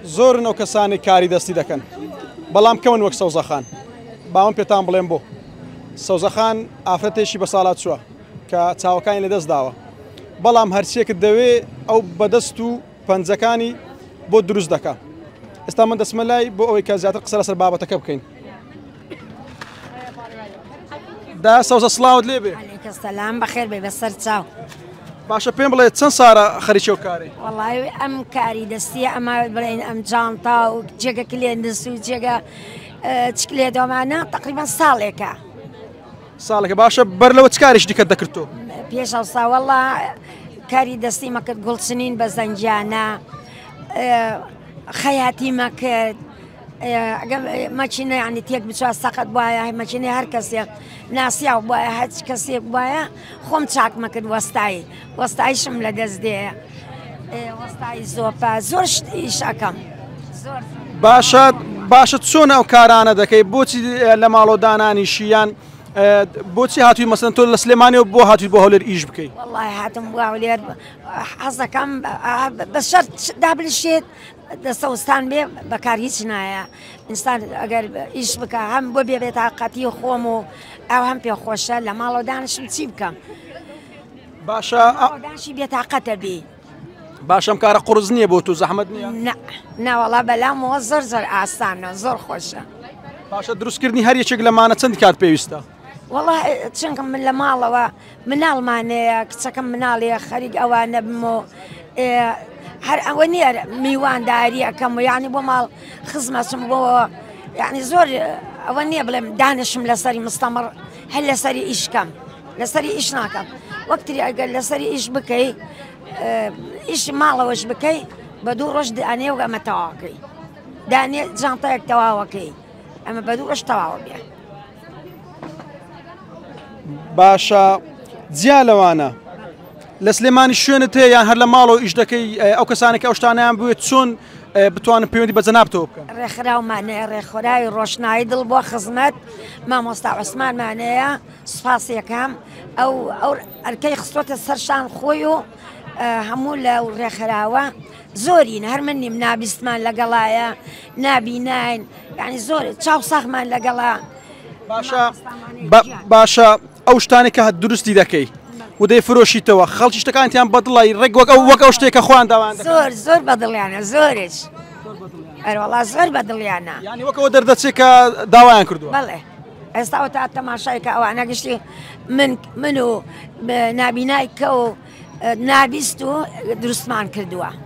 زۆرن ئەو کەسانەی کاری دەستی دەکەن بەڵام کەمن وەک سەوزەخان. با من پێتان بڵێم بۆ. سەوزەخان ئافرەتێکی بەساڵاچووە کە چاوەکانی لەدەست داوە بەڵام هەرچیەکت دەوێ ئەو بەدەست و پەنجەکانی بۆ دروست دەکا. ئێستا من دەچمە لای بۆ ئەوەی کە زیاتر قسە لەسەر بابەتەکە بکەین. دا سەوزە سڵاوت لێ بێ. عەلەیکە سەلام بەخێر بێ بەسەر چاو. باشە پێم بڵێ چەند سارە خەریکی ئەو کارەی؟ وەڵای ئەم کاری دەستیە ئەمە بڵێن ئەم جانتا و جێگە کلێنس و جێگە چکلێ دۆمانە تقریبا ساڵێکە. ساڵێکە باشە بەر لەوە چ کارێکی دیکەت دەکرد تۆ؟ پێش ئەوسا وەڵا کاری دەستی مەکرد گوڵچنین بە زەنگیانە خەیاتی مەکرد ئەگەر مەکینە یعنی تێک بچوە سەقەت بواە مەکینەی هەر کەسێ ناسیاو بواە هەچ کەسێک بواە خۆم چاکمە کرد وەستایی وەستایشم لە دەست دێ وەستایی زۆپە زۆر شت ئیش ئەەکەم زۆر باشە باشە چۆن ئەو کارانە دەکەی بۆچی لە ماڵۆ دانانیشی یان بۆچی هاتووی مەسەن تۆ لە سلێمانی و بۆ هاتووی بۆ هەولێر ئیش بکەی وەڵای هاتم بۆ هەولێر حەزەکەم بە شەرت دابنیشێت دەستەوستان بێ بەکار هیچ نایە ئینسان ئەگەر ئیش بکە هەم بۆ بێ بێتاقەتی خۆم و ئەو هەم پێ خۆشە لە ماڵەوە دانیشم چی بکەم باشە داشی بێتاقەتە بی باشم کارە قورس نییە بۆ تو زەحمەت نییە نا ناوەڵا بەلامەوە زۆر زۆر ئاسانە زۆر خۆشە باشە دروستکردنی هەر یەکێک لەمانە چەند کات پێویستە وەڵا چونکە من لە ماڵەوە مناڵمانەیە کچەکەم مناڵیە خەریک ئەوانە بم و هەر ئەوە نییە میوانداری ئەەکەم و یعنی بۆ ماڵ خزمەچم بۆ یعنی زۆر ئەوە نییە بڵێم دانیشم لەسەری مستەمڕ هەر لەسەری ئیشکەم لەسەری ئیش ناکەم وەکتری ئەگەر لەسەری ئیش بکەی ئیش ماڵەوەش بکەی بە دوو ڕۆژ دانێ و ئەمە تەواوەکەی دانێ جانتایەک تەواوەکەی ئەمە بە دوو ڕۆژ تەواوە بێ. باشە جیا لەوانە لە سلێمانی شوێنت هەیە یان هەر لە ماڵەوە ئیش دەکەی ئەو کەسانێک ئەو شتانیان بوێت چۆن بتوانن پەیوەندی بە جەنابتەوە بکەن ڕێکخراومانەیە ڕێکخراوی ڕۆشنایی دڵ بۆ خزمەت مامۆستا عوسمانمانەیە سوپاسیەکەم ئەو ئەو ئەرکەی خستۆتە سەرشان خۆی و هەموو لە ڕێکخراوە زۆرین هەر من نیم نابیستمان لەگەڵایە نابینین یعنی زۆر چاو ساغمان لەگەڵا باشە باشە ئەو شتانێک کە دروستی دەکەی و دەی فرۆشیتەوە خەڵکی شتەکانتیان بەدڵی ڕێک وەک ئەو وەک ئەو شتێکە خۆیان داوان زۆر زۆر بەدڵیانە زۆرش ئەروەڵا زۆر بەدڵیانە یعنی وەکەوە دەردەچێت کە داوایان کردووە بەڵێ ئێستا تا تەماشای کە ئەوانە گشتی من من و نابینای کە و نابیست و دروستمان کردووە.